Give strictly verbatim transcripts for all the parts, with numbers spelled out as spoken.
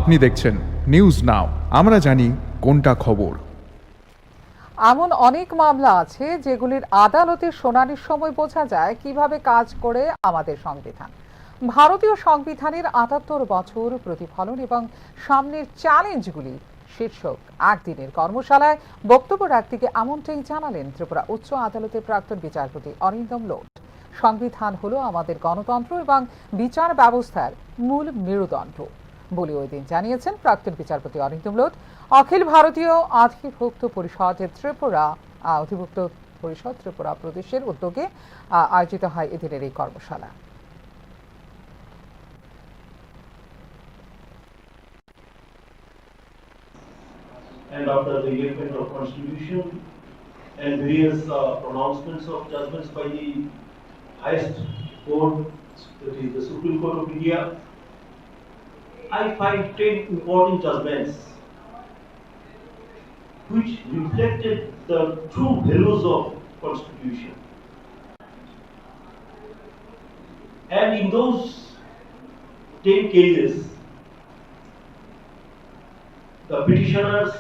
আপনি দেখছেন news now, আমরা জানি কোনটা খবর। এমন অনেক মামলা আছে যেগুলির আদালতে শুনানির সময় বোঝা যায় কিভাবে কাজ করে আমাদের সংবিধান। ভারতীয় সংবিধানের আটাত্তর বছর প্রতিফলন এবং সামনের চ্যালেঞ্জগুলি শীর্ষক একদিনের কর্মশালায় বক্তব্য রাখতে গিয়ে এমনটাই জানালেন ত্রিপুরা উচ্চ আদালতের প্রাক্তন বিচারপতি অরিন্দম লোধ। সংবিধান হলো আমাদের গণতন্ত্র এবং বিচার ব্যবস্থার মূল মেরুদণ্ড বলে ওই দিন জানিয়েছেন প্রাক্তন বিচারপতি অরিন্দম লোধ। অখিল ভারতীয় অধিভুক্ত পরিষদ ত্রিপুরা, আহ, অধিভুক্ত পরিষদ ত্রিপুরা প্রদেশের উদ্যোগে, আহ, আয়োজিত হয় এদিনের এই কর্মশালা। And after the enactment of constitution and various uh, pronouncements of judgments by the highest court, that is the Supreme Court of India, I find ten important judgments which reflected the true values of constitution. And in those ten cases, the petitioners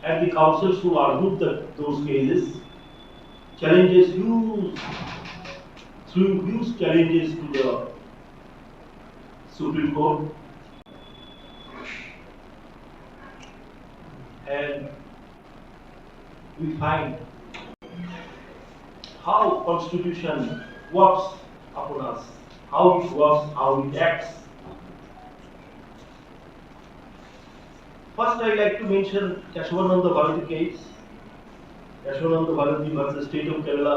and the counsels who argued that those cases challenges huge, threw huge challenges to the Supreme Court. And we find how constitution works upon us, how it works, how it acts. First, I like to mention Keshavananda Bharati case. Keshavananda Bharati versus State of Kerala,